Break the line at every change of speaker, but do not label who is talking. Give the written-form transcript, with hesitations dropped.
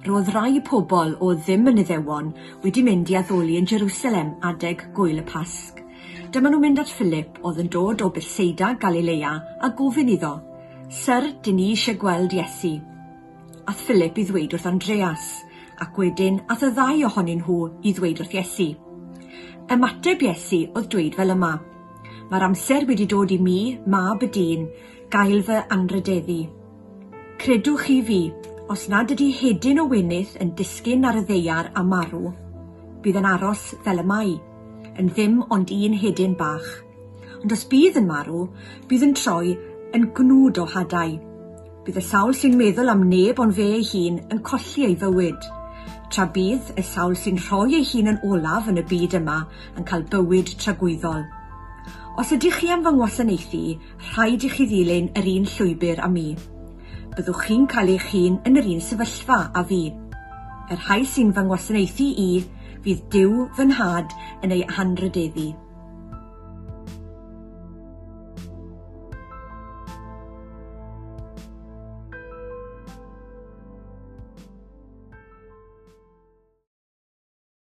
Roedd rai pobl oedd ddim yn Iddewon wedi mynd i addoli yn Jerusalem adeg gwyl y Pasg. Dyma nhw'n mynd at Philip, oedd yn dod o Bethsaida, Galilea, a gofyn iddo, Syr, dyn ni eisiau gweld Iesu. Ath Philip i ddweud wrth Andreas, ac wedyn ath y ddau ohonyn nhw i ddweud wrth Iesu. Ymateb Iesu oedd dweud fel yma, Mae'r amser wedi dod i mi, mab y dyn, gael fy anrhydeddu. Credwch chi fi, os nad ydy hedyn o wenith yn disgyn ar y ddaear a marw, bydd yn aros fel y mae, yn ddim ond un hedyn bach. Ond os bydd yn marw, bydd yn troi yn gnwd o hadau. Bydd y sawl sy'n meddwl am neb ond fe ei hun yn colli ei fywyd, tra bydd y sawl sy'n rhoi ei hun yn olaf yn y byd yma yn cael bywyd tragwyddol. Os ydych chi am fy ngwasanaethu, rhaid i chi ddilyn yr un llwybr â mi. Byddwch chi'n cael eich hun yn yr un sefyllfa â fi. Y rhai sy'n fy ngwasanaethu i, fydd Duw fy Nhad yn eu hanrhydeddu.